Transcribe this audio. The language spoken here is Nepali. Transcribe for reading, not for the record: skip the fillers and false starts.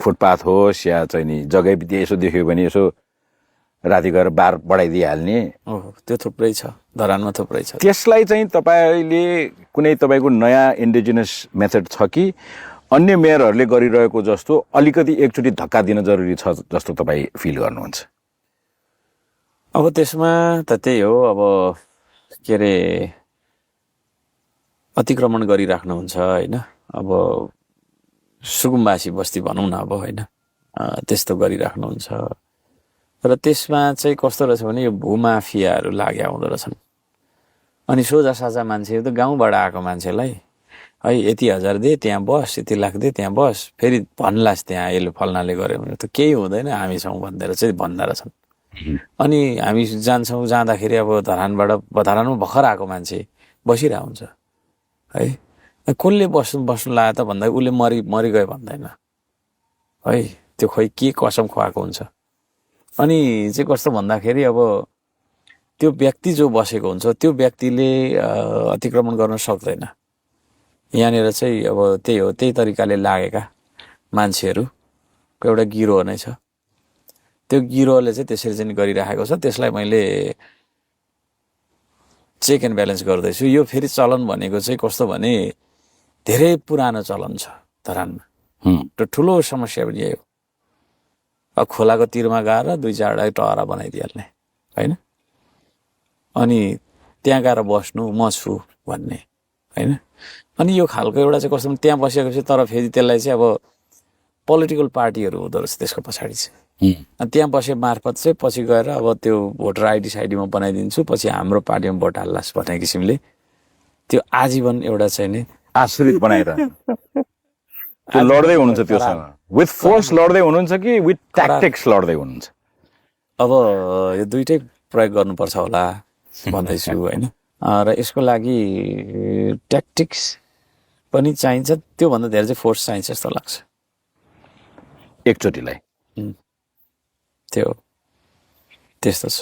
फुटपाथ होस् या चाहिँ नि जग्गै बित्ति यसो देख्यो भने यसो राति गएर बार बढाइदिइहाल्ने त्यो थुप्रै छ, धरानमा थुप्रै छ। त्यसलाई चाहिँ तपाईँले कुनै तपाईँको नयाँ इन्डिजिनस मेथड छ कि अन्य मेयरहरूले गरिरहेको जस्तो अलिकति एकचोटि धक्का दिन जरुरी छ जस्तो तपाईँ फिल गर्नुहुन्छ? अब त्यसमा त त्यही हो, अब के अरे अतिक्रमण गरिराख्नुहुन्छ होइन, अब सुकुम्बासी बस्ती भनौँ न अब होइन, त्यस्तो गरिराख्नुहुन्छ। र त्यसमा चाहिँ कस्तो रहेछ भने यो भूमाफियाहरू लागे आउँदो रहेछन्। अनि सोझा साझा मान्छे त गाउँबाट आएको मान्छेलाई है यति हजार दे त्यहाँ बस, यति लाख दे त्यहाँ बस, फेरि भन्लास् त्यहाँ यसले फल्नाले गर्यो भने त केही हुँदैन हामी छौँ भनेर चाहिँ भन्दा रहेछन्। अनि हामी जान्छौँ, जाँदाखेरि अब धरानमा भर्खर आएको मान्छे बसिरहेको हुन्छ है, कसले बस्नु लाग्यो त भन्दा उसले मरिगयो भन्दैन है, त्यो खोइ के कसम खुवाएको हुन्छ। अनि चाहिँ कस्तो भन्दाखेरि अब त्यो व्यक्ति जो बसेको हुन्छ त्यो व्यक्तिले अतिक्रमण गर्न सक्दैन। यहाँनिर चाहिँ अब त्यही हो, त्यही तरिकाले लागेका मान्छेहरूको एउटा गिरोह नै छ। त्यो गिरोहले चाहिँ त्यसरी चाहिँ गरिराखेको छ। त्यसलाई मैले चेक एन्ड ब्यालेन्स गर्दैछु। यो फेरि चलन भनेको चाहिँ कस्तो भने धेरै पुरानो चलन छ धरानमा। त्यो ठुलो समस्या पनि यही हो। अब खोलाको तिरमा गएर 2-4 टहरा बनाइदिइहाल्ने होइन, अनि त्यहाँ गएर बस्नु म छु भन्ने होइन। अनि यो खालको एउटा चाहिँ कस्तो त्यहाँ बसेपछि तर फेरि त्यसलाई चाहिँ अब पोलिटिकल पार्टीहरू हुँदो रहेछ त्यसको पछाडि चाहिँ। अनि त्यहाँ बसे मार्फत चाहिँ पछि गएर अब त्यो भोटर आइडी साइडीमा बनाइदिन्छु, पछि हाम्रो पार्टीमा भोट हाल्लास् भन्ने किसिमले त्यो आजीवन एउटा चाहिँ नि आश्रित बनाएर त्यो लड्दै हुनुहुन्छ त्योसँग। विथ फोर्स लड्दै हुनुहुन्छ कि विथ ट्याक्टिक्स लड्दै हुनुहुन्छ? अब यो दुइटै प्रयोग गर्नुपर्छ होला भन्दैछु होइन। र यसको लागि ट्याक्टिक्स पनि चाहिन्छ, त्योभन्दा धेरै चाहिँ फोर्स चाहिन्छ जस्तो लाग्छ एकचोटिलाई। त्यो त्यस्तो छ।